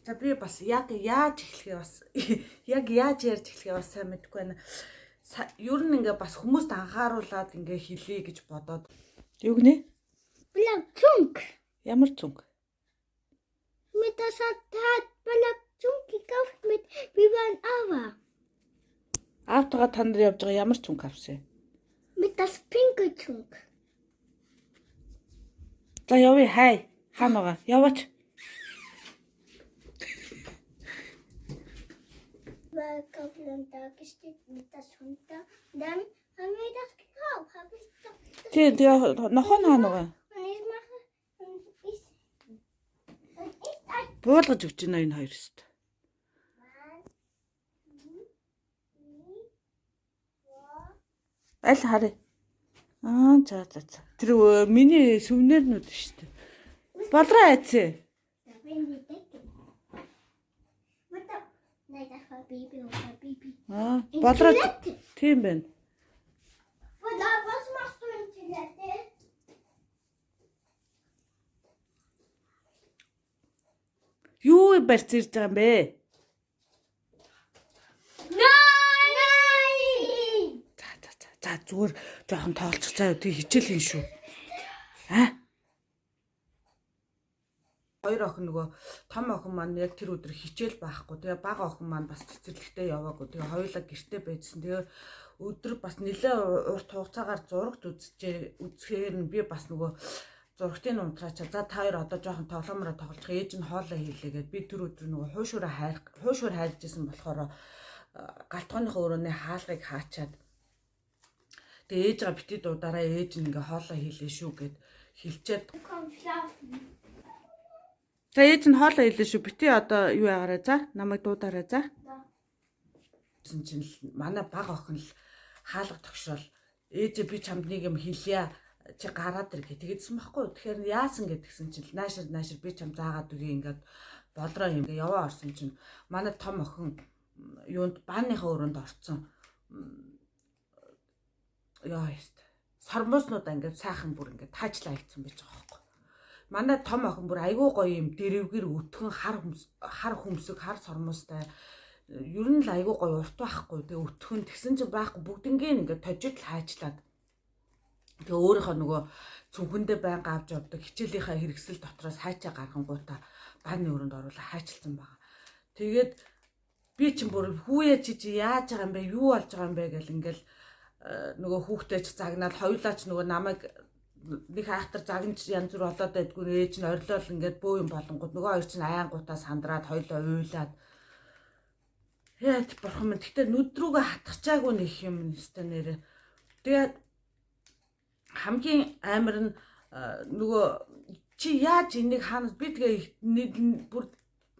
За, би бас яг яаж эхлэхээ бас яг яаж ярьж эхлэхээ бас сайн мэдэхгүй байна. Ер нь ингээ бас хүмүүст анхааруулад ингээ хэлье гэж бодоод. Юу гинэ? Blau Zunk. Ямар цүнх? Mit das hat Blau Zunk gekauft mit Vivan Ava. Аавтайгаа та нар явж байгаа ямар цүнх авсан юм? Mit das pinke Zunk. За, явъя, хай. Хаана байгаа? Яваач. Weil Kaufland da gesteht mit das Hund da. Und dann haben wir das gekauft. Hab ich doch das Тий, тэгээ нохоо нь хаана байгаа? Und ich mache und ich und ich das. Буулгаж өгч байна энэ хоёр өст. One, two, three, four. Аль харъя. Аа, за за за. Тэр миний сувенирнүүд шүү дээ. Болроо айцээ. Da bin die Decke. Mutter. Nein, das war Baby oder Baby. Аа, In болроо Toilette. тийм байна. Mutter, was machst du in Toilette? Юу барьц ирж байгаа юм бэ? Nein! Nein! За за за. За, зүгээр жоохон тоглолцох заа юу. Тэг хичээл хийн шүү. Аа? Хоёр охин, нөгөө том охин маань яг тэр өдөр хичээл байхгүй. Тэгээ бага охин маань бас цэцэрлэгтээ яваагүй. Тэгээ хоёулаа гэртээ байжсан. Тэгээ өдөр бас нэлээ урт хугацаагаар зурагт үзчихээ үзэхээр нь би бас нөгөө зурагтын унтраачаа, за, та хоёр одоо жоохон тоглоомороо тоглох, ээж нь хоолоо хийлээ гэд би тэр өдөр нөгөө хуушураа хайр хуушуур хайрж исэн болохоор гал тогооныхоо өрөөний хаалгыг хаачаад, тэгээ ээжгаа бити дуудаараа, ээж нь ингээ хоолоо хийлээ шүү гэд хэлчихэд. Komm, schlafen. За, ээж нь хоолоо хийлээ шүү. Бити одоо юу ягараа, за, намайг дуудаарай, за. За. Гэсэн чинь л манай бага охин л хаалга тогшрол, ээжээ, би чамд нэг юм хэлье, чи гараад ир гэх тэгдсэн байхгүй. Тэгэхээр яасан гэдгсэн чинь наашир наашир би чам заагаад өгье, ингээд болроо юм яваа орсон чинь манай том охин юунд бааныхаа өрөөнд орцсон. Яа яст. Сормууснуудаа ингээд сайхан бүр ингээд таачлаа хийцэн байж байгаа байхгүй. Манай том охин бүр айгүй гоё юм дэрвгэр өтгөн хар хар хөмсөг хар сормуустай, ер нь л айгүй гоё урт байхгүй. Тэгээ өтгөн тэгсэн чинь байхгүй, бүгднгийн ингээд тожид л хайчлаад, тэгээ өөрийнхөө нөгөө цүнхэндээ байнга авч явдаг хичээлийнхаа хэрэгсэл дотроос хайчаа гаргангуудаа бааны өрөөнд оруулаа хайчилсан байгаа. Тэгээд би чинь бүр хүүе, чи чи яаж байгаа юм бэ? Юу болж байгаа юм бэ гэл ингээл нөгөө хүүхдээ ч загнаад, хоёулаа ч нөгөө намайг нэг айхтар загнаж янз бүр болоод байдгүй, ээж нь орилол ингээд бөө юм болонгууд нөгөө хоёр чинь аянгуудаа сандраад хоёулаа уйлаад. Яа, бурхан минь, гэтээ нүд рүүгээ хатгачаагүй нэг юм нэстэ нэрэ. Тэгээд хамгийн амар нь нөгөө чи яаж энийг хаанаас би тэгээ нэг бүр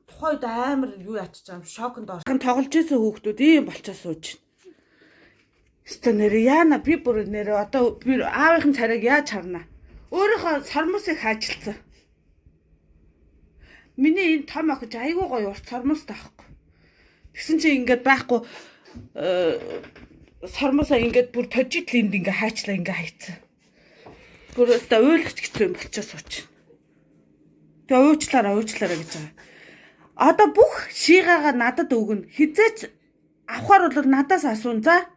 тухайд амар юу ячиж байгаа юм, шоконд орсон. Тоглож исэн хүүхдүүд ийм болчоо сууж байна. Өстө нэрэ яана, би бүр нэрэ одоо би аавынхын царайг яаж харна? Өөрийнхөө сормосыг хаажилсан. Миний энэ том охин чи айгүй гоё урт сормостой байхгүй. Тэгсэн чи ингээд байхгүй сормосоо ингээд бүр тожид энд ингээ хаачлаа, ингээ хайцсан. Бүр өстө уйлах ч хэцүү юм болчоо сууч. Тэгээ уучлаарай, уучлаарай гэж байгаа. Одоо бүх шийгаагаа надад өгнө. Хизээч авахар бол надаас асуун, за.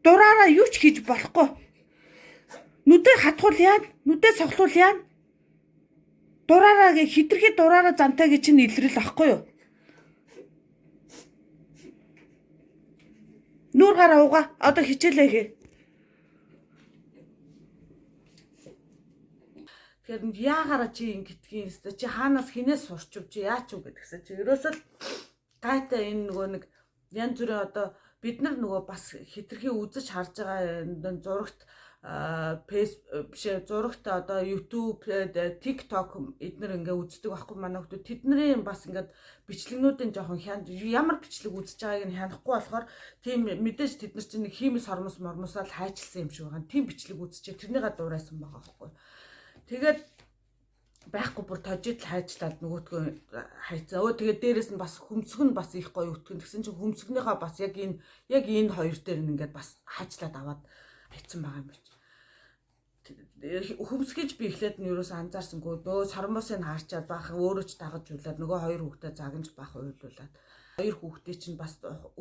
Дураараа юу ч хийж болохгүй. Нүдээ хатгуул яана? Нүдээ цоглуул яана? Дураараа хитрхи дураараа зантай гэж чинь илрэл ахгүй юу? Нүүр гараа угаа. Одоо хичээлээ хий. Тэгэхээр яагаараа чи ингэдгийг өстой, чи хаанаас хинээс сурчв, чи яач юу гэдгсэн чи ерөөсөө л гайтай. Энэ нөгөө нэг янз бүрийн одоо бид нар нөгөө бас хитрхи үзэж харж байгаа зурагт, фейс биш, зурагт, одоо YouTube, TikTok эднэр ингээ үздэг байхгүй манай хүмүүс. Тэдний бас ингээд бичлэгнүүдийн жоохон хянд, ямар бичлэг үзэж байгааг нь хянахгүй болохоор тийм мэдээж тэд нар чинь нэг хиймэл сормос мормосоо л хайчилсан юм шиг байгаа. Тийм бичлэг үзчихээ тэрнийгээ дуурайсан байгаа байхгүй. Тэгээд байхгүй, бүр тожид л хайжлаад нөгөөтгөө хайцаа. Өө, тэгээд дээрэс нь бас хөмсөг нь бас их гоё өтгөн. Тэгсэн чинь хөмсгнийхөө бас яг энэ хоёр дээр нь ингээд бас хайчлаад аваад хайцсан байгаа юм байна. Хөмсгийж би эхлээд нь ерөөсөө анзаарсангүй. Нөгөө сормуусыг харчаад баахан өөрөө ч дагаж үлээд нөгөө хоёр хүүхдээ загнаж баахан уйлуулад. Хоёр хүүхдээ чинь бас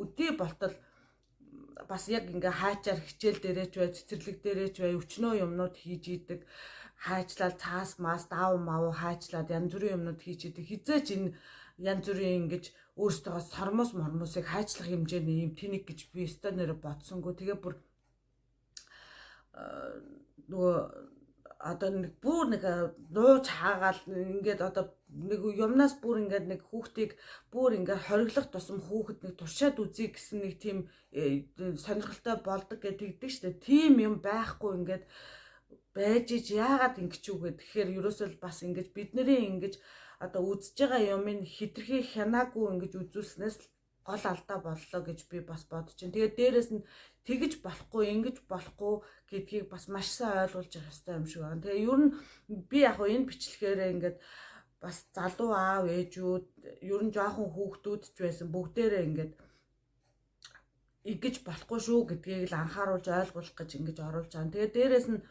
өдий болтол бас яг ингээ хаачаар хичээл дээрээ ч бай, цэцэрлэг дээрээ ч бай, өчнөө юмнууд хийж идэг. Хайчлал цаас маас даав мав хайчлаад янз бүрийн юмнууд хийж идэг. Хизээч энэ янз бүрийн ингэж өөрсдөө сормуус мормуусыг хайчлах хэмжээний юм тэнэг гэж би өстой нэрэ бодсонгүй. Тэгээ бүр нөгөө одоо нэг бүр нэг нууж хаагаал ингээд одоо нэг юмнаас бүр ингээд нэг хүүхдийг бүр ингээд хориглох тусам хүүхэд нэг туршаад үзье гэсэн нэг тийм сонирхолтой болдог гэж тэгдэг штэ. Тийм юм байхгүй ингээд байж ич яагаад ингэж үгүй тэгэхээр ерөөсөө л бас ингэж бидний ингэж одоо үзэж байгаа юмыг хитрхи хянаагүй ингэж үзүүлснээс гол алдаа боллоо гэж би бас бодож байна. Тэгээд дээрэс нь тэгэж болохгүй, ингэж болохгүй гэдгийг бас маш сайн ойлгуулж явах хэрэгтэй юм шиг байна. Тэгээ ер нь би яг хөө энэ бичлэгээрээ ингээд бас залуу аав ээжүүд, ер нь жоохон хүүхдүүд ч байсан бүгдээрээ ингээд ингэж болохгүй шүү гэдгийг л анхааруулж ойлгуулах гэж ингэж оруулж байгаа. Тэгээ дээрэс нь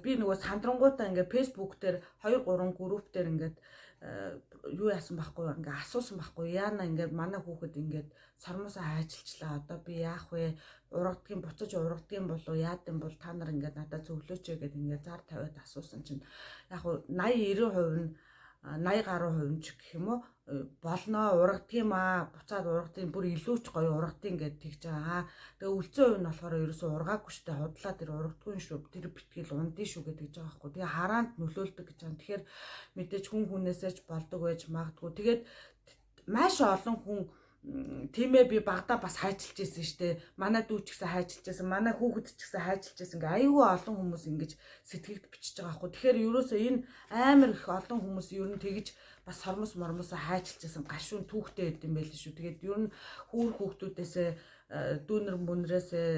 би нөгөө сандрангуудаа ингээд Facebook дээр 2 3 групп дээр ингээд юу яасан байхгүй, ингээ асуусан байхгүй, яана ингээд манай хүүхэд ингээд сормосоо хайчилчлаа, одоо би яах вэ, ургадгийн буцаж ургадгийн болов яад юм бол та нар ингээд надад зөвлөөч гэдэг ингээд зар тавиад асуусан чинь яг 80 90% нь 80 гаруй хувь нь ч гэх юм уу болно, ургадгийн маа, буцаад ургадгийн, бүр илүү ч гоё ургадгийн гэд тэгж байгаа. Тэгээ үлцэн хувь нь болохоор ерөөсөө ургаагүй штэ, худлаа тэр ургадгүй шүү, тэр битгэл ундын шүү гэдэг байгаа байхгүй. Тэгээ хараанд нөлөөлдөг гэж байгаа. Тэгэхээр мэдээж хүн хүнээсээ ч болдог байж магадгүй. Тэгээд маш олон хүн тийм ээ, би багада бас хайчилж байсан штэ. Манай дүү ч гэсэн хайчилж байсан, манай хүүхэд ч гэсэн хайчилж байсан. Ингээ айгүй олон хүмүүс ингэж сэтгэгд бичиж байгаа байхгүй. Тэгэхээр ерөөсөө энэ амар их олон хүмүүс ер нь тэгж бас сормос мормосоо хайчилж байсан гашуун түүхтэй байд юм байл шүү. Тэгээд ер нь хүүр хүүхдүүдээсээ, дүүнер мөнрээсээ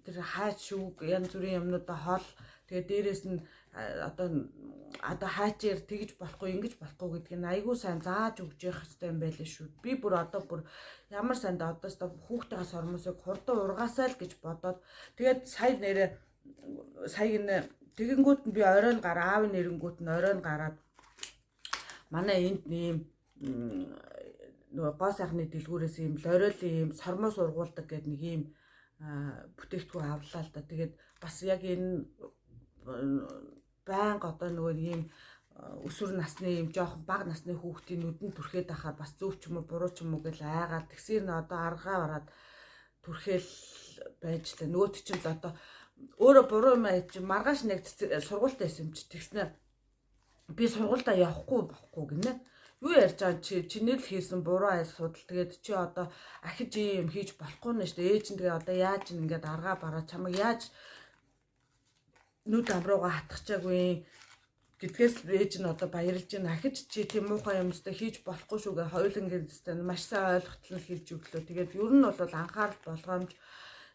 тэр хайч шүүг янз бүрийн юмнуудаа хол. Тэгээд дээрэс нь одоо хаачээр тэгж болохгүй, ингэж болохгүй гэдгийг нь айгүй сайн зааж өгч явах хэрэгтэй юм байл шүү. Би бүр одоо бүр ямар санд одоо өстой хүүхдтэйгээ сормосыг хурдан ургаасаа л гэж бодоод тэгээд сая нэрэ сая гинэ тэгэнгүүт нь би оройн гар аавын нэрэнгүүт нь оройн гараад манай энд нэм нөгөө гоо сайхны дэлгүүрээс ийм лориолын ийм сормоос ургуулдаг гэдэг нэг ийм бүтээгдэхүүн авлаа л да. Тэгээд бас яг энэ байнга одоо нөгөө ийм өсвөр насны ийм жоохон бага насны хүүхдийн нүдэнд түрхээд байхаар бас зөв ч юм уу буруу ч юм уу гэж айгаад тэгсэр нь одоо аргаа бараад түрхэл байж л нөгөөт чинь л одоо өөрөө буруу юм аа чи маргааш нэг сургуультай байсан юм чи тэгснэ би сургуульдаа явахгүй бохгүй гинэ. Юу ярьж байгаа чи, чиний л хийсэн буруу айл судал, тэгээд чи одоо ахиж ийм хийж болохгүй нэ штэ, ээж нь тэгээ одоо яаж ингээд аргаа бараа чамайг яаж нүд амруугаа хатгачаагүй гэдгээс ээж нь одоо баярлж байна. Ахиж чи тийм муухай юм өстой хийж болохгүй шүү гэ хоёулангийн өстой маш сайн ойлгохтол нь хэлж өглөө. Тэгээд ер нь бол анхаарал болгоомж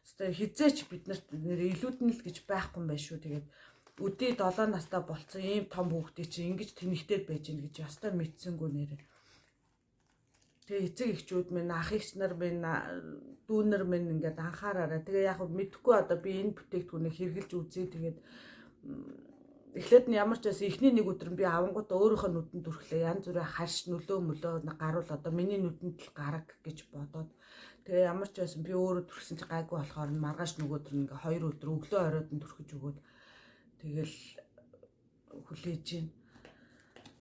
өстой хизээч биднэрт нэр илүүдэн л гэж байхгүй юм байна шүү. Тэгээд өдий 7 настай болцсон ийм том хүүхдээ чи ингэж тэнэгтэй байж гин гэж ёстой мэдсэнгүү нэрээ. Тэгээ эцэг эхчүүд минь, ах эгч нар минь, дүүнер минь ингээд анхаараарай. Тэгээ яг мэдхгүй одоо би энэ бүтээгдэхүүнийг хэрглэж үзье. Тэгээд эхлээд нь ямар ч байсан эхний нэг өдөр нь би авангуудаа өөрийнхөө нүдэнд түрхлээ. Янз бүрийн харш нөлөө мөлөө гарвал одоо миний нүдэнд л гараг гэж бодоод тэгээ ямар ч байсан би өөрөө түрхсэн чи гайгүй болохоор нь маргааш нөгөө өдөр ингээ 2 өдөр өглөө оройд нь түрхэж өгөөд тэгэл хүлээж гин.